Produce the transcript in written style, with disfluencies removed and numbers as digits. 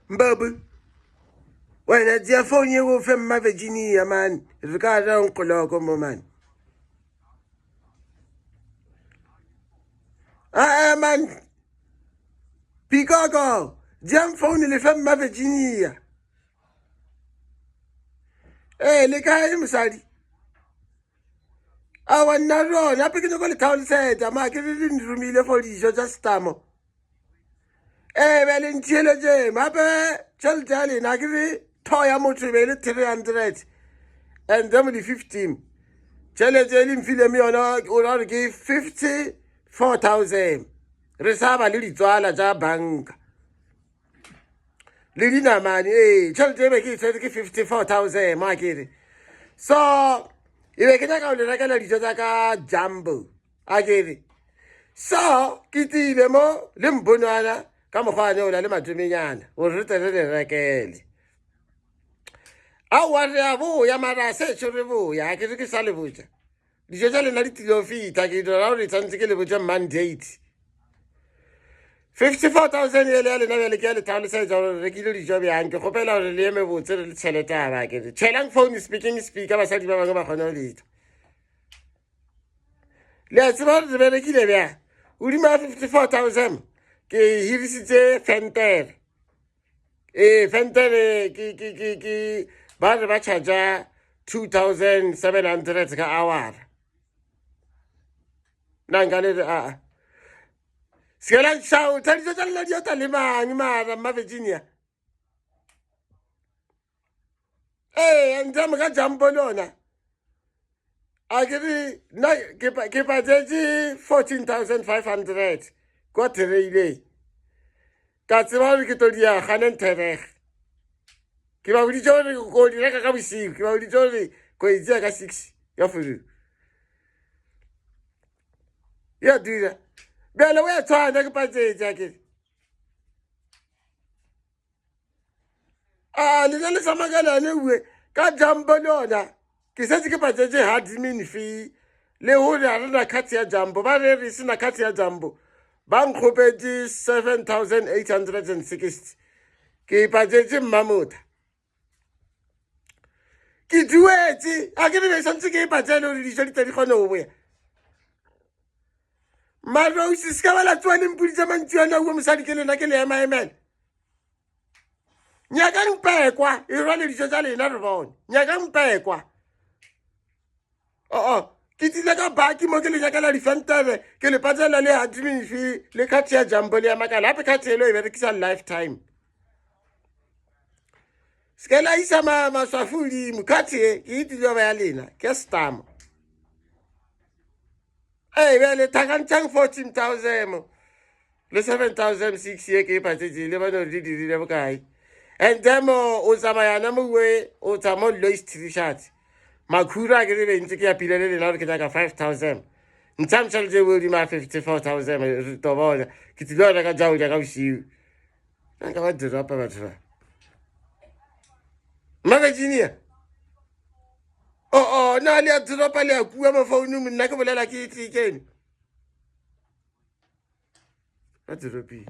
Mbabu wena dzhia founu ye wo fe mma Virginia man ri ka ra nkoloko mo man a man Pikoko dzhia founu le fe mma Virginia ee le kae mosadi awa nna rona gape ke nyako le tlhaolosetsa ma ke re le nromile for dijo tša setamo ee be le ntheeletšeng gape tšhelete ya lena ke re tho ya motho e be e le 300 and then le 15 tšhelete e le mfileng yona o ra gore ke 54000 re sa ba le ditswala tša banka le dinamane ee tšhelete e be ke e tshwere ke 54000 mo a kere so e be ke nyaka go le rekela dijo tsa ka jumbo a kere so ke tsile mo le mbonwana ka mokgwa ola le matomenyana gore re tle re le rekele aowa re a boya mara sešo re boya ke re ke sa le botša dijo tša lena di tlile fihla ke dira gore tshwanetse ke le botše mandate 54000 ele ya lena bjale ke ya le tlhalosetša gore re rekile dijo bjang ke kgopela gore le eme botse re le tšhelete a ba ke re tšhelang phone speaking speaker basadi ba bangwe ba kgone go letha le a tseba gore re berekile bjang godimo ga 54000 ke hirisitse fentere ee fentere ke ke ke ke ba re ba charger 2700 ka awara nna nka le re aa sekela šao tshadiso tsa lena di ota le mang mara mma virginia ee ntamo ka jampo le ona a ke re nna ke patetse 14500 kwa traileng ka tseba gore ke tlo di ya ganenterege ke ba boditse gore ko di reka ka bosigo ke ba boditse gore ko e tseya ka six ya furu ya dira bjale o ya tshwana ke patsetse a kere a lena le sa makalane ue ka jumbo le yona ke setse ke patetse admin fee le gore ga re na card ya jumbo ba re re sena card ya jumbo ba nkgopetse 7860 ke patetse mmamotha ke duetse a ke re be santse ke e patele gore dijo di tle di kgone go boya marose se ka ba la tsoa le mpoditse mantšu ana ua mosadi ke lena ke le emaemela nyakang pekwa e rwale dijo tša lena re bone nyakang pekwa oo ke tsile ka baki mo ke le nyakela difentere ke le patela le admin fee le card ya jumbo le ya makala gape card elo e berekisa lifetime se ke la isa maswafo godimo card e ke e tlile ba ya lena ke stamo ee bjale thakantšhang 14000 le 7006 ye ke e patetse le bone gore di dirile bokae and then o tsamayana mowe o tsa mo lois t-shirt makhura a ke re bentse ke yapile le lena gore ke nyaka 5000 ntshang tšhelete e godimo a 54000 re to bona ke tlile go reka jaoja ka bosiu nka ba dropa batho ba mma virginia oo oh, oh, na le ya dropa le ya kua mo founung nna ke bolela ke tsekene ba dropile.